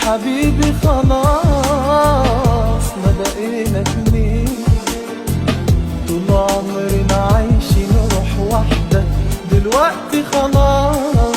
حبيبي خلاص ما بقينا اتنين، طول عمرنا عايشين روح واحدة، دلوقتي خلاص.